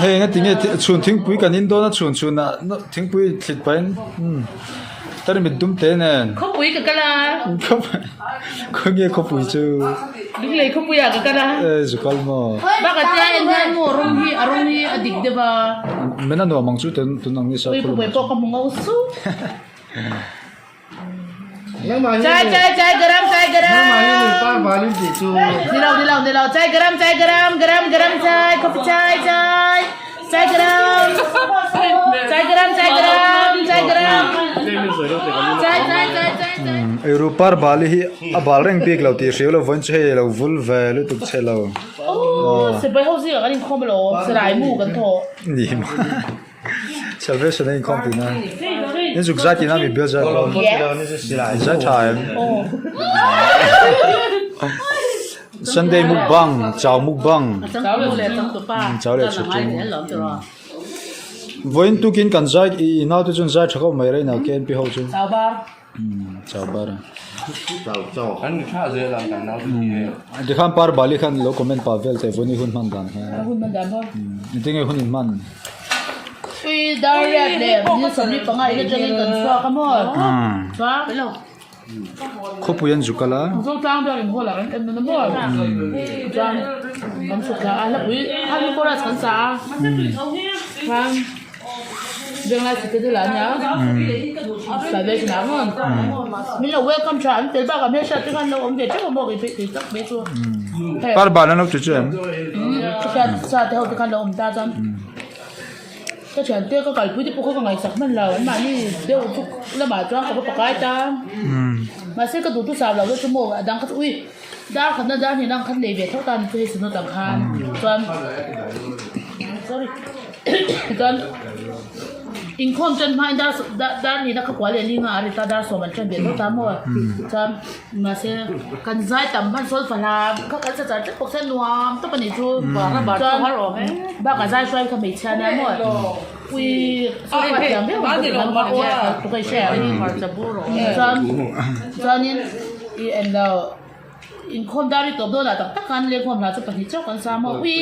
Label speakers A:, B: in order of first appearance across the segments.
A: Hei engati nge chhun thingpui kan in dawn a chhun chhun ah thingpui thlit pahin umm tarmit dum te nen.
B: Khawpui ka kal a.
A: Khawnge khawpui chu.
B: Lunglei khawpui ah ka kal a.
A: E zukal maw.
B: Bakah chuan en hian maw rawng hi a rawng hi a dik deuh a.
A: Men a nuam ang chu tun tun ang ni sa.
B: Ui khawpui pawh ka hmu ngau suh. Chai chai chai garam chai garam. Nilo nilo nilo chai garam chai garam garam garam chai coffee chai chai chai garam chai garam chai garam chai garam chai chai chai chai chai.
A: Eiru par bali hi a bal reng bik lo tih hriau lo vawiin chu hei lo vul ve lutuk che lo.
B: Oh sipai ho zingah kan inkhawm alawm silai mu kan thawh.
A: Ni maw. Salvation a inkhawm tihna in zuk zai tihna mi bial zai pawh zai tha em Sunday mukbang chau mukbang chau leh chhut tum vawiin tukin kan zai i naute chuan zai tha khawp mai rei na K N P ho chu. Chau bar a. Tikhan par bali khan lo comment pah vel teh vawni hun hman dan kha. Engtin nge hun in hman?
B: Ui dar riat leh ni sawmli panga in atangin kan chhuak a maw? Chuan.
A: Khawpui an zuk kal a.
B: Zotlang biak in hall ah kan en a maw? Chuan kan chhuk thla a hlapui hami chorus kan sa a. Chuan. Venglai citadel ah nia salvation ah maw min lo welcome tha an tel bakah hmelhriat te khan lo awm ve teuh a maw kei kei tak mai chu hei
A: Par ban an lo ti chu em?
B: Ka hriat sa te ho te khan lo awm ta chuan ka thian te ka kalpui te pawh kha ka ngaihsak hman lo an mahni deuh chu lamah chuan ka va pakai ta mahse ka duh chu sa lo deuh chu maw a dang kha chu ui dar khatna dar hnihna ang khan nei ve tho ta ni chu hei sanawt ang khan chuan sorry. Chuan inkhawm tan hmain dar dar nihna kha kual leh linga a ri ta dar sawm an ṭan ve tho ta maw chuan mahse kan zai tam hman sawn fahla kha kan sa char tlat bawk sia nuam tawp a nih chu chuan bakah zai hruai kha hmeichhia nia maw ui sofa thiam viau ang chu ka hria chuan chuanin i englo. Inkhawm dar hi tawp dawn ah tak tak khan lengkhawm hla chu pahnih chauh kan sa maw ui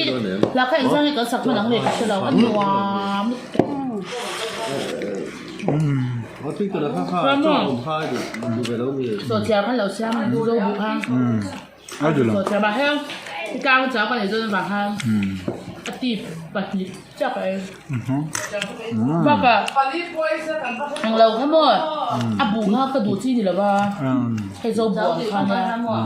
B: hla kha engzah nge kan sak hman ang le ka hre lo a nuam sawhchiar khan lo siam a zo buh kha sawhchiar mah heng tlang chau kan ei dawn avang khan a tip pahnih chiah ka ei bakah eng lo kha maw a buh kha ka duh chi ni lo va hei zo buh ang kha nia.